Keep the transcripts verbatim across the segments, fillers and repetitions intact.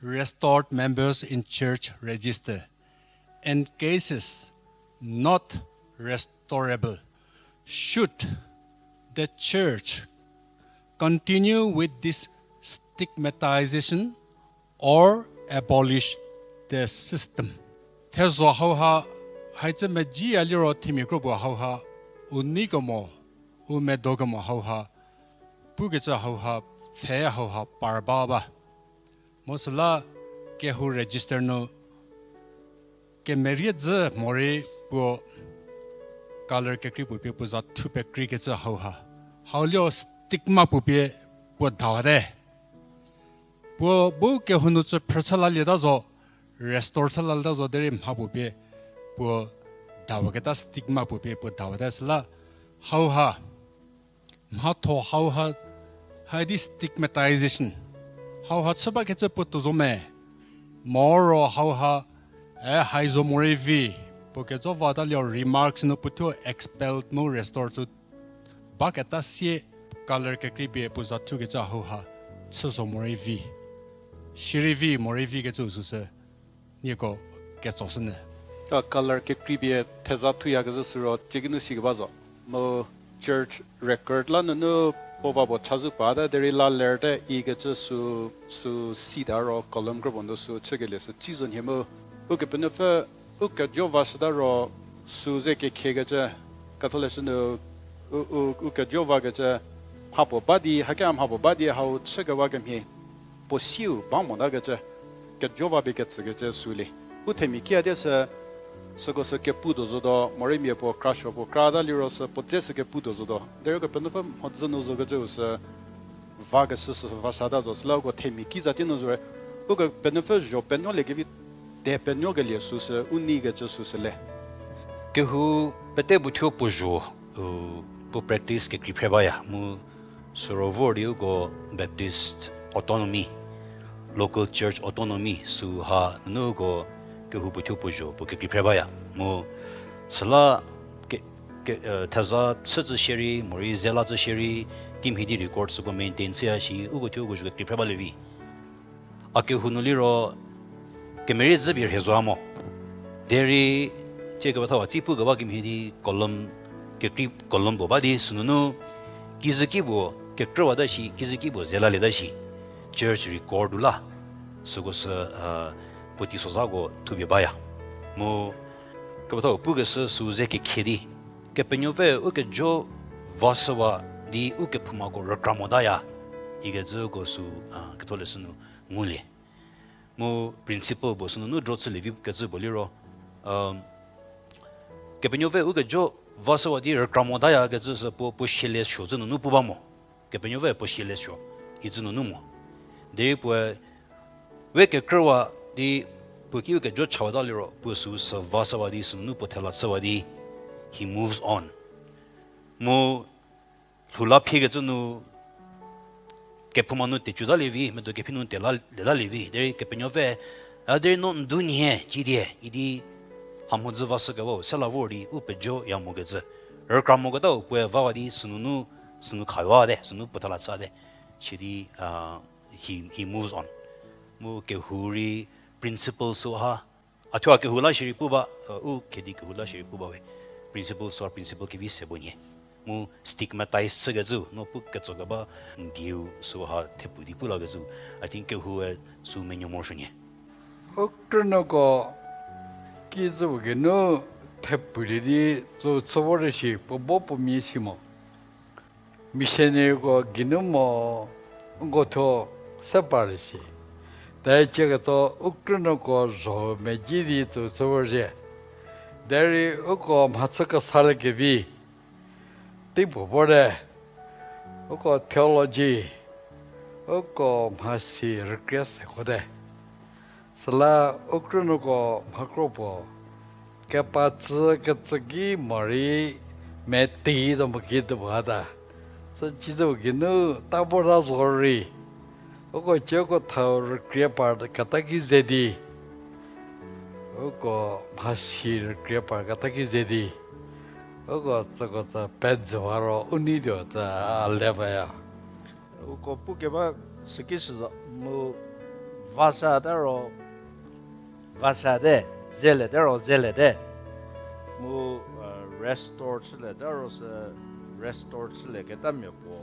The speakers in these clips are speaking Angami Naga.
restored members in church register. In cases not restorable, should the church continue with this stigmatization or abolish the system? Thezho hauha haicü medziya liro themia kropuo hauha u nei kemo, u medo kemo hauha, pukecü hauha, pfhe hauha par ba ba. Mu süla kehou register nu kemerie dzü morei puo color kekrei puo pie puo za thu pekreikecü hauha, hau lio stigma puo pie puo dawate. Puo bu kehou nu cü phrü chü lalieta zo, restore chü lalieta zo derei mha puo pie puo dawaketa stigma puo pie puo dawate süla hauha mhatho hauha, haidi stigmatization hauha chü bakecü puo tuo zo me. Moro hauha, e hai zo morei vi, puo kejo vata lio remarks nu puothuo expelled mu restore cü baketa sie color kekrei pie puo za thukecü hauha chü zo morei vi, shierei vi morei vikecü süsü nieko ketsoshünyü. A color kekrei pie theza thuyakezhü süro tiekinu sikeba zo. Mu church record la nunu puo va puo chazou pata derei la lerte ikecü sü, sü sita ro column kropuo nu sü chükelie sü tsi zo nhie mu. Ukepenuopfü u kejo vashüta ro sü ze kekhiekecü, ketholeshü nu u, u, u kejo vakecü, mha puo ba di, hake mha puo ba di hau chükewa kemhie puo siu ba motakecü, kejo va pie ketsükecü sülie. U themia ki a die sü, süko sü kepu tuo zotuo, morei mia puo krasuo puo krata liro sü puo dze sü kepu tuo zotuo. Derei Kepenuopfü mhodzü nu zokecüu sü, vakeshü sü vasata zo, süla uko themia ki za tie nu zo re, Ukepenuopfü zho penuoliekevi, de penuokelie süsü, u neikecü süsü le. Kehou pete puothuo puo zho, u, puo practice kekrei phre baya, mu süro vor di uko Baptist autonomy, local church autonomy süha nunu uko kehou puothuo puo zho puo kekrei phre baya. Mu süla ke, ke, theza chütsü shierei, morei zela tsü shierei, kimhie di record süko maintain chüya shi, uko thuo uko zho kekrei phre balie vi. A kehou nu liro, kemerie dzü pie rhie zo mo. Derei, tsie kepethau a tsi pukeba kemhie di column, kekrei column puo ba di sünunu, kizüki puo, kekrüwata shi, kizüki puo zelalieta shi. Church record la, süko sü, puotei sozako thupie baya. Mu, kepethau pukeshü sü ze kekhie di, Kepenuopfü ukejo vashüwa di ukephoumako rükra motaya, ikecüko sü, ketholeshü nu ngulie. Mu principle puo sünunu dro chülie vi kecü puo liro, Kepenuopfü ukejo vashüwa di rükra motaya kecü sü puo, puo sialie suo cü nunu pu ba mo. Kepenuopfü puo sialie suo, icü nunu mo. Derei puoe, we kekrüwa di puo ki ukejo chawata liro, puo sü sü vashüwa di sünunu puo thela chüwa di, he moves on. Mu lhou la phiekecü nu, kephouma nu tecuta lie vi, medo kephi nu tela, leta lie vi, derei Kepenuopfü, a derei no ndu nhie, cidie, idi, hamhodzü vashükewau, sela vor di, u pejoya mokecü. Rükra moketau puoe vawa di, sünunu, sünu khawate, sünu puo thela chüte. Sidi, he, he moves on. Mu kehou rei principle süha. A thuo a kehou la shierei pu ba, u khedi kehou la shierei pu ba we. Principle süha principle kevi se bo nhie. Mu stigmatize chükecü, no pu ketsokeba n dieu süha thepu di pu lakecü. I think kehoue sü menuo morosuo nhie. U krünuoko ki züu geinu thepulie di tsü chü vor shi puo bo puo mia si mo. Missionaryko geinu mo nko thuo se parlie shi. Te cie ketso u krünuoko zho megi di tsü chü vorzhie. Derei uko mhachü kesalie kevi tei puo vorte. Uko theology, uko mhasi rükrie sekote. Süla u krünuoko mhakro puo kepa tsü kecü ki morei metei do mo ki do puo hata. Sü cizü geinu ta vota zorei, uko cieko thau rükrie par keta ki ze di, uko mhasi rükrie par keta ki ze di, uko tsüko tsü pedzüwa ro u neituo tsü a le baya. Uko pukeba süki süza mu Vasate ro, vasate, zelete ro, zelete. Mu, restore chüliete ro sü, restore chülieketamia puo,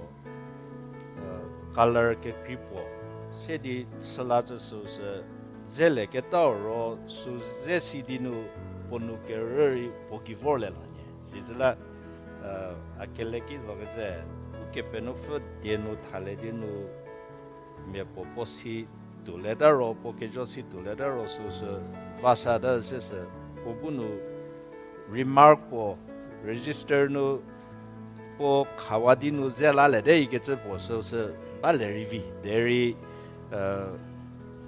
color kekrei puo se di chüla cü süu sü, zeleketau ro sü ze si di nu puo nu kerü rei puo gei vorlie la nyie. Sizüla, a keleki zo kecü, Ukepenuopfü die nu thalie di nu, mia puo puo si tuolieta ro, puo kejo si tuolieta ro süu sü vasate se sü, puo bu nu remark puo, register nu puo khawa di nu ze laliete ikecü puo süu sü balie rei vi. Derei,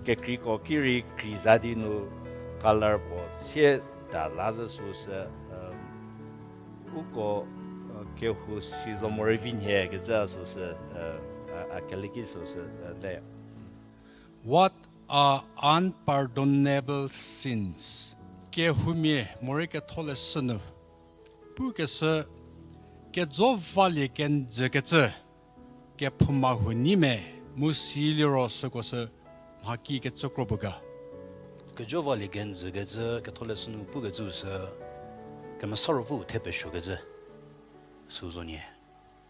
kekreiko ki rei krei za di nu color puo sie da la zhü süu sü, uko, kehou si zo morei vi nhie kecü süu sü, a keleki süu sü, le. What are unpardonable sins? Kehoumia morei ketholeshü nu pukeshü, kejo valie kenjü kecü, kephouma huo nyi me, mu siliro süko sü mhaki kecü kro puo ga? Kejo valie kenjü kecü ketholeshü nu pukecü sü, Kemesa Ruopfü thepesuokecü süu zo nyie.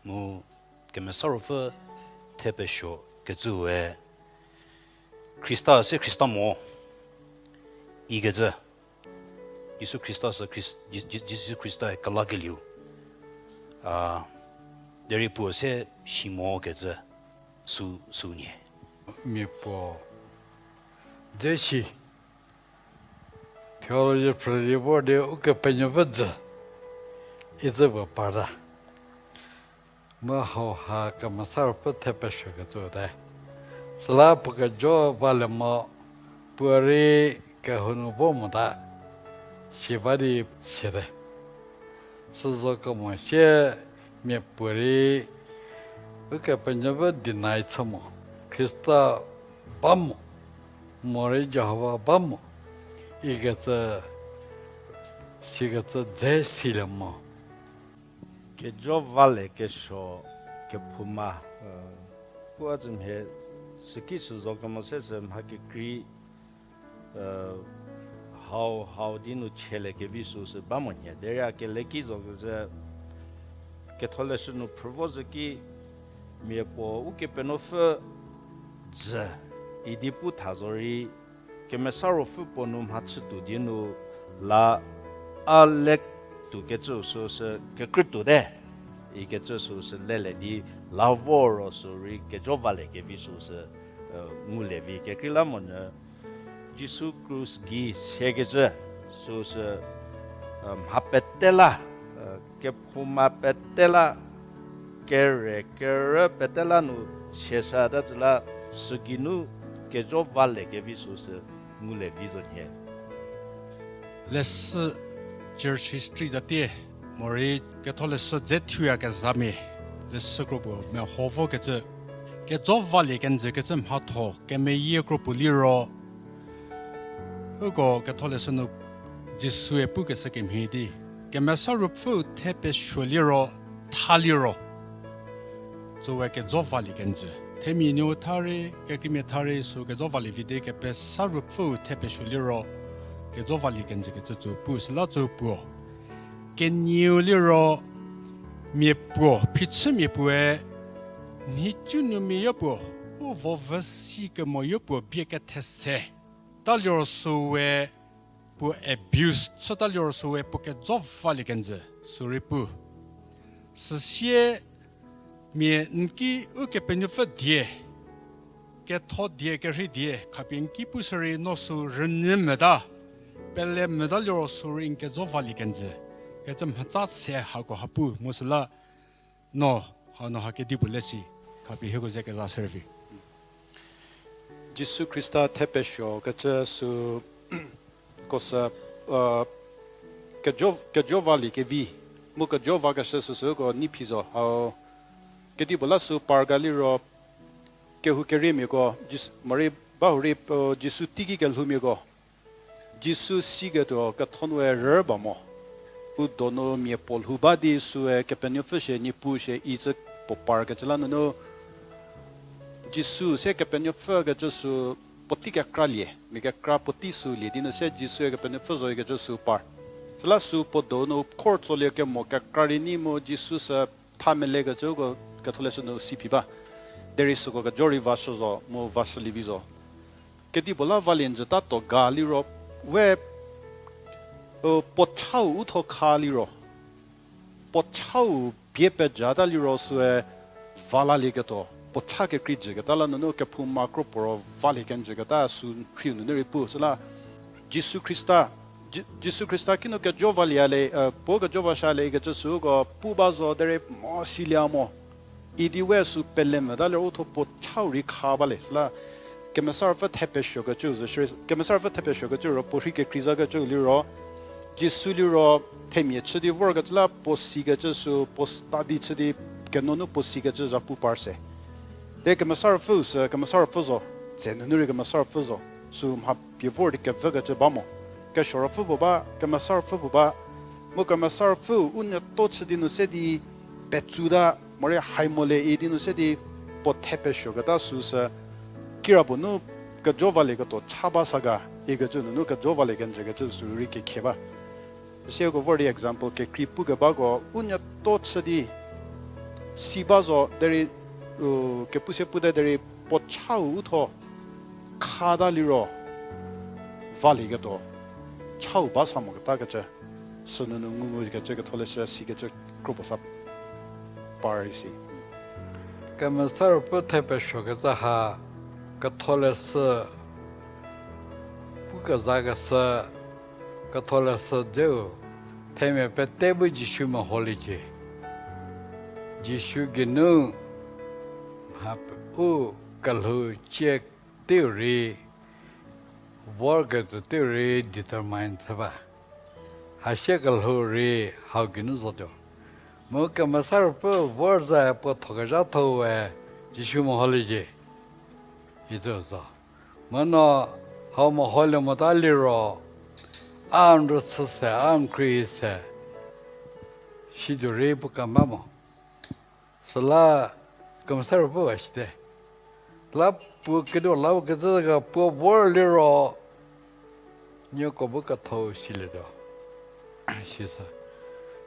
Mu Kemesa Ruopfü thepesuo kecüe, Khrista se Khrista mo ikecü, Jisu Khrista sü Khrist-, Ji-, Ji-, Jisu Khrista kelakelieu, a, derei puo se si mo kecü süu, süu nyie. Mia puo dze si, theology phrülie vor di Ukepenuopfü jü, icü puo parta. Mu hauha Kemesa Ruopfü thepesuokecü te. Süla puo kejo valie mo, puo rei kehou nu vo mota, si ba di siete. Süzo kemo sie mia puorei Ukepenuopfü deny chü mo, Khrista ba mo, morei Jihova ba mo ikecü, sikecü dze silie mo. Kejo valie kesuo, kephouma, puo a tsü mhie, süki süzo kemo se sü mha kekrei, hau, hau di nu chielie kevi süu sü ba mo nhie. Derei a keleki zo kezü, ketholeshü nu phrü vo zhü ki, mia puo Ukepenuopfü jü idi pu tha zorei, Kemesa Ruopfü puo nu mhachütuo di nu la a le tuokecü süu sü kekrütuote ikecü süu sü lelie di la vo ro sürei kejo valie kevi süu sü, ngulie vi kekreilamonyü Jisu krus gei siekecü süu sü, mha pete la, kephouma pete la, kere kerü pete la nu sieshüta tsü la, sügeinu kejo valie kevi süu sü ngulie vi zo nhie. Leshü church history tatie, morei ketholeshü dze thuyakezhamia, leshü kro puo meho vokecü, kejo valie kenjü kecü mhatho kemeyie kro puo liro, uko ketholeshü nu Jisue pukeshü kemhie di, Kemesa Ruopfüu thepesuo liro, tha liro, tsüwe kejo valie kenjü. Themia nuou tha rei, kekreimia tha rei, sü kejo valie vi di Kemesa Ruopfüu thepesuo liro, kejo valie kenjü kecü tsü pu süla tsü puo. Kenieu liro, mia puo, phichümia puoe, nhicu nu mia yopuo, u vo vü si kemo yopuo bie kethese ta liro süwe, puo abuse chüta liro süwe puo kejo valie kenjü, sürei pu. Süsie mia n ki Ukepenuopfü die, ketho die kerhei die khapie n ki pushürei no sü rünyü mota, pele mota liro sürei n kejo valie kenjü kecü mhatsa se hako ha pu mu süla, no, hanu ha kedipuo le si, khapie hieko ze keza shürei vi. Jisu Khrista thepesuo kecü sü, ko sü, kejo, kejo valie kevi, mu kejo vakeshü süsüko nei phi zo, hau, kedipuo la sü par ga liro, kehou keriemiako, Jis-, morei ba hurei, Jisu teiki kelhoumiako, Jisu siketuo ketho nue rü ba mo. U donu mia puo lhou ba di süe Kepenuopfü shie, Niepuu shie icü puo parkecü la nunu, Jisu se Kepenuopfü kecü sü puotei kekra lie, mia kekra puotei sü lie di nu se Jisue Kepenuopfü zo ikecü sü par. Süla sü puo donu khor tsolie kemo kekra rei nei mu Jisu sü tha melekecü uko Ketholeshü nu si phi ba. Derei süko kejo rei vashü zo mu vashülie vi zo. Kedipuo la valie njüta tuo ga liro, we, puo chau u tho kha liro, puo chau bie pejüta liro süe va lalieketuo, puo cha kekrei jüketa la nunu kephouma kro puo ro valie kenjüketa sü rhiu nunu rei pu. Süla Jisu Khrista, Ji-, Jisu Khrista kinu kejo valie le, puo kejo vashülie ikecü süko pu ba zo derei mo silie mo idi we sü pele mvüta liro u tho puo chau rei kha ba le. Süla Kemesa Ruopfü thepesuokecü zo shierei, Kemesa Ruopfü thepesuokecü ro puo rhei kekreizakecü liro, Jisu liro themia chü di vorkecü la puo sikecü sü, puo study chü di kenunu puo sikecü zhapu par se. Derei Kemesa Ruopfü sü Kemesa Ruopfü zo, tse nunu rei Kemesa Ruopfü zo, sü mha pie vor di kevükecü ba mo. Kesuo Ruopfü puo ba, Kemesa Ruopfü puo ba, mu Kemesa Ruopfü u nuoto chü di nu se di petsuta, morei hai mo le idi nu se di puo thepesuoketa süsü, kirapuo nu kejo valieketuo cha ba sa ga ikecü nunu kejo valie kenjükecü sü rei kekhie ba. Süsieko vor di example kekrei pukebako u nuoto chü di si ba zo derei, u, kepu se pute derei puo chau u tho khata liro valieketuo chau ba sa moketakecü, sünunu ngungukecü Ketholeshü sikecü kro puo sa par isi. Kemesa Ruopfü thepesuokecü ha Ketholeshü pu kezakeshü, Ketholeshü dzeu themia pete bu Jisu meholiecie. Jisu geinu mha u kelhou cie teiu rei, vorketuo teiu rei determine chü ba. Hasie kelhou rei hau geinu zotuo. Mu Kemesa Ruopfü vor ze puo thokezha thoue Jisu meholiecie. Icü zo. Mu no hau meholie mota liro, a n rüchü se, a n khrie se, situo rei puo kemba mo. Süla Kemesa Ruopfü wa site. La puo ketuo la kecü ga puo vor liro, nieko bu kethou silietuo. Sisü.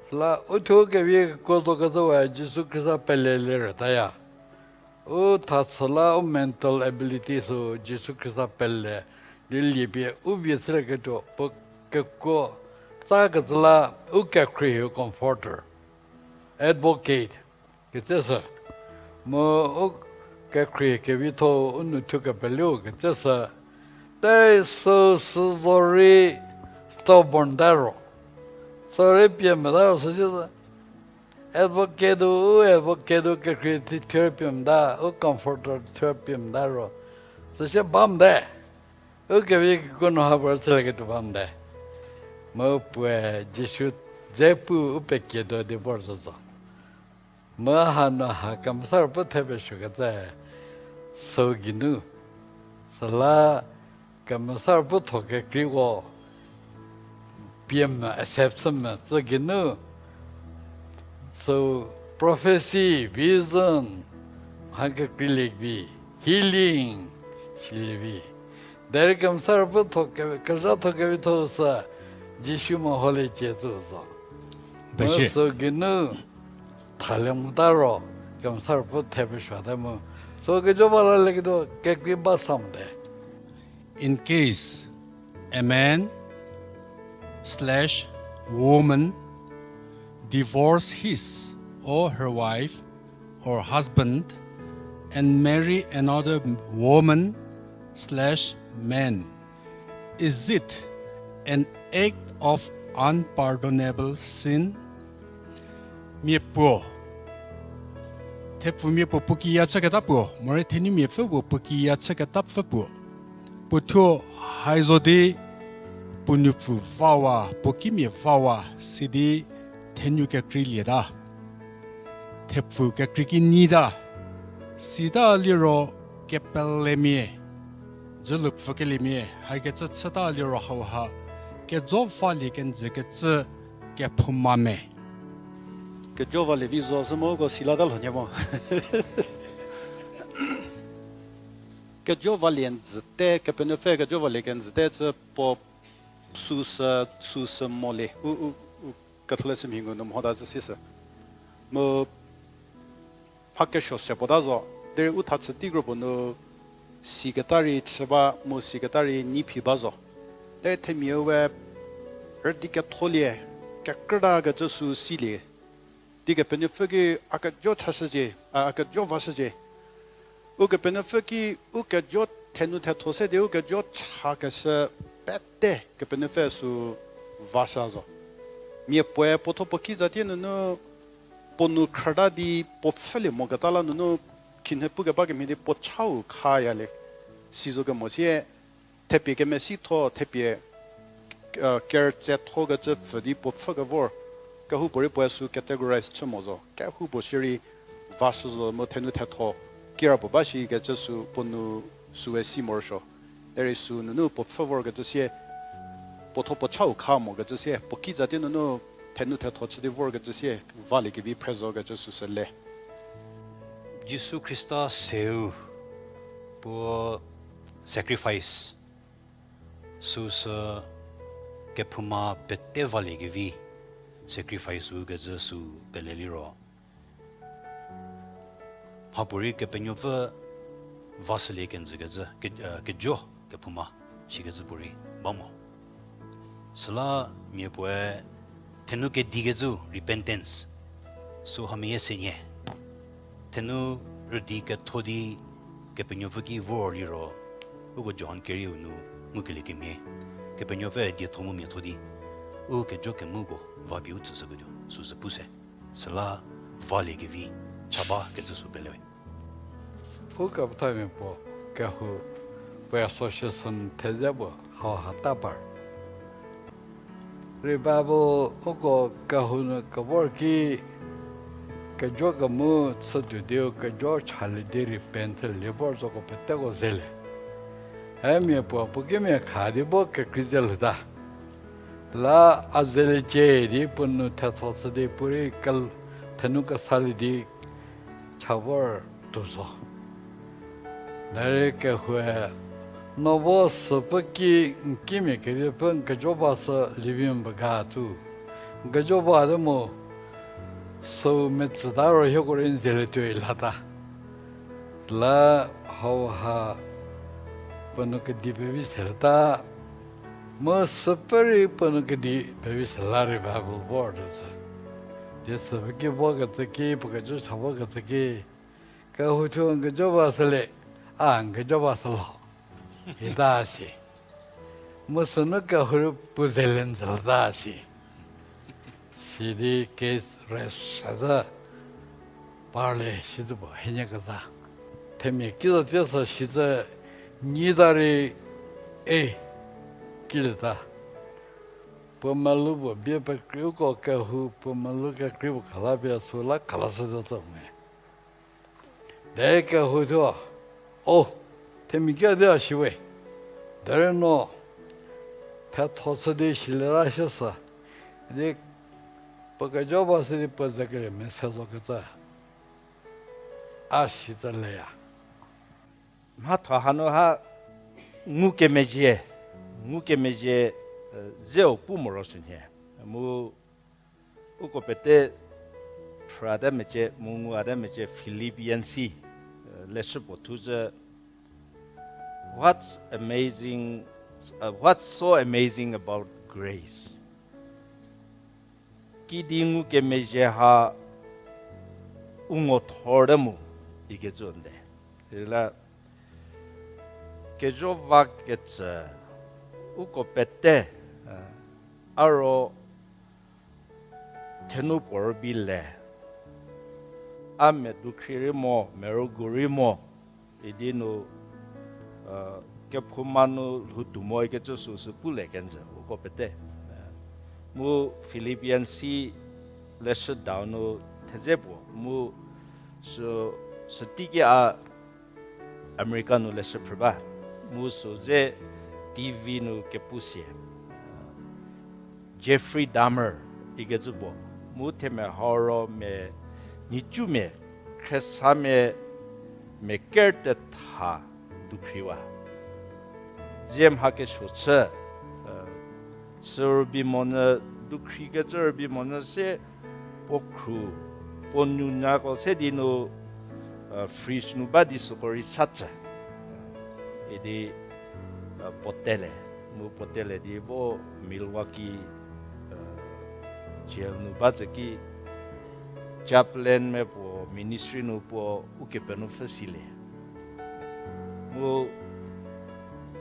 Süla uthuo kevi kekuo zo kecü we Jisu Khrista pelelie rütaya. U thachü la u mental ability sü Jisu Khrista pele di liepie u vie chülieketuo puo kekuo tsakecü la u kekhrie u comforter, advocate kecü sü. Mu u kekhrie kevitho u nu thu kepeleu kecü sü. Tei sü sü zorei stubborn ta ro, zorei pie meta ro süsie sü. Advocate u, u advocate u kekhrie thi thuo pie meta, u comforter thuo pie meta ro, süsie bam te. U kevi kekuo nu ha puo chülieketuo bam te. Mu puoe Jisu dze pu u pekietuo di vor zo zo. Mu hanu ha Kemesa Ruopfü thepesuokecü sü geinu. Süla Kemesa Ruopfü tho kekreiko pie me accept chü me tsü geinu. Sü prophecy, vision, mha kekreilie vi, healing, silie vi. Derei Kemesa Ruopfü tho ke-, kezhatho kevitho sü Jisu meholiecie tsü zo. Mu sü geinu thalie mota ro, Kemesa Ruopfü thepesuo te mu. Sü kejo ba lalieketuo kekrei ba sa mote. In case a man slash woman divorce his or her wife or husband and marry another woman slash man, is it an act of unpardonable sin? Mia puo, thepfumia puo puo kiya chüketa puo, morei thenumiapfü puo puo kiya chüketa pfü puo, puothuo hai zo di puo nupfu vawa, puo kimia vawa, sidi thenu kekreilieta. Thepfu kekrei ki nyita. Sita liro kepelemia, dzülu pfükeliemia, hakecü chüta liro hauha kejo valie kenjükecü kephouma me. Kejo valie vi zo sü mo ko silata lho nyü mo. kejo valie njüte, Kepenuopfü kejo valie kenjüte cü puo süsü, süsü molie, u, u, u, ketholeshü mhi ngu nu mhota zü sisü. Mu mha kesuo se puo ta zo, derei u thachü tei kro puo nu siketa rei chü ba, mu siketa rei nyi phi ba zo. Derei themia we rüdi ketholie, kekrüta kecü sü silie. Di Kepenuopfü ki a kejo chashücie, a, a kejo vashücie. Ukepenuopfü ki u kejo thenu thetho se di u kejo chakeshü pete Kepenuopfü sü vashü zo. Mia puoe puotho puo ki zatie nunu puo nu khrüta di puo pfhülie moketa la nunu khinhie pukeba kemhie di puo chau khayalie. Sizo kemo sie thepie kemesitho, thepie kerütsetho kecü pfü di puo pfhü kevor, kehoupuorei puoe sü categorize chü mo zo. Kehoupuo shierei vashü zo mu thenu thetho, kira puo ba shikecü sü puo nu süe si morosuo. Derei sü nunu puo pfhü vorkecü sie, puotho puo chau kha mokecü sie, puo ki zatie nunu thenu thetho chü di vorkecü sie, valie kevi phre zokecü süsü le. Jisu Khrista seu puo sacrifice süsü kephouma pete valie kevi sacrifice ükecü sü pele liro, mhapuorei Kepenuopfü vashülie kenjükecü, ke-, kejo kephouma shikecü puorei ba mo. Süla mia puoe thenu kedikecü repentance sü hamhie se nie. Thenu rüdi ketho di Kepenuopfü ki vor liro, uko Johan kerieu nu ngukelie kemhie, Kepenuopfü dietho mu miatho di u kejo kemuko vapie u tsüshüketuo süsü pu se. Süla valie kevi cha ba kecü sü pelewe. Ukepethamia puo kehou, puoe association thedze puo hauha ta par. Revival uko kehou nu kevor ki kejo kemu chütuo diu kejo chalie di repent lie vor zoko peteko zelie. Emia puo puo kimia kha di vo kekrei ze lhouta. La a zeliecie di puo nu thetho chü di puorei kel-, thenu kesalie di cha vor tuo zo. Derei kehoue, no vo süpfü ki n kimia kedipuo n kejo ba sü lievi n ba ga tu. N kejo ba te mu, süu metsüta ro hieko rei n zelietuo ilata. La hauha puo nu kedi pevi selata. Mu süpfü rei puo nu kedi pevi sela revival vor tuo sü. Die süpfü ki vokecü ki, puo kejo cha vokecü ki, kehou thuo n kejo ba sülie, a n kejo ba sü lo. Ita si. Mu sünu kehou rei puo zelie n zelata si. Sidi case rest sa zü parlie sitse puo hienie kezha. Themia kiza tsie sü sitse nyi ta rei, e, kilieta. Puo melou puo bie pekreiuko kehou puo melou kekrei puo khala pie süla khala shütuo tso me. De kehou thuo, o, themia ki a di a shi we. Derei no, thetho chü di silieta shi sü. Di puo kejo ba sü di puo zekelie mese zo kecü a sitse leya. Mhatho hanu ha ngukemezhie, ngukemezhie, zeu pu morosuo nhie. Mu uko pete phrüta mecie, mu nguta mecie Philippians, leshü puo thu zü, What's amazing, uh, what's so amazing about grace? Kidi ngukemezhie ha u ngo thorte mu ikecü nde. Ila kejo vakecü uko pete, a ro thenu puo rübei le, a medukhrie rei mo, merügu rei mo, idi nu, kephouma nu lhoutuo mo ikecü süsü pulie kenjü uko pete. Mu Philippians leshüdau nu thedze puo mu sü, süteiki a America nu leshü phrü ba, mu sü ze T V nu kepu sie, Jeffrey Dahmer ikecü puo, mu themia hau ro mia, nhicumia, khriesamia, mia ker tetha, dukhriwa. Zie mha kesuo chü, sü rübei monyü, dukhri kecü rübei monyü se puo khru, puo nunyako se di nu, fridge nu ba di süko rei sa chü. Idi puo tele, mu puo tele di vo Milwaukee jail nu ba tsü ki chaplain me puo ministry nu puo ukepenuopfü silie. Mu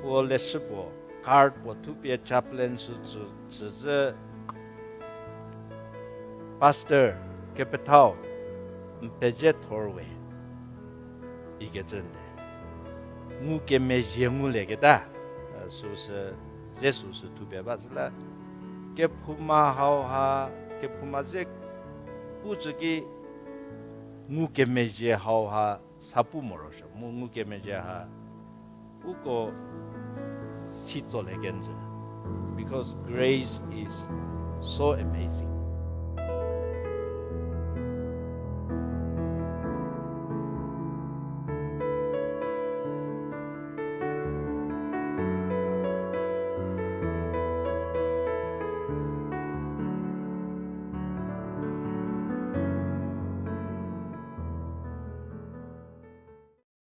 puo leshü puo card puo thupie chaplain sü tsü, tsüzhü, Pastor, kepethau, n pezie thor we, ikecü nde. Ngukemezhie ngulieketa, süsü, ze süsü thupie ba süla, kephouma hauha, kephouma ze pu tsü ki, ngukemezhie hauha sa pu morosuo, mu ngukemezhie ha uko si tsolie kenjü. Because grace is so amazing.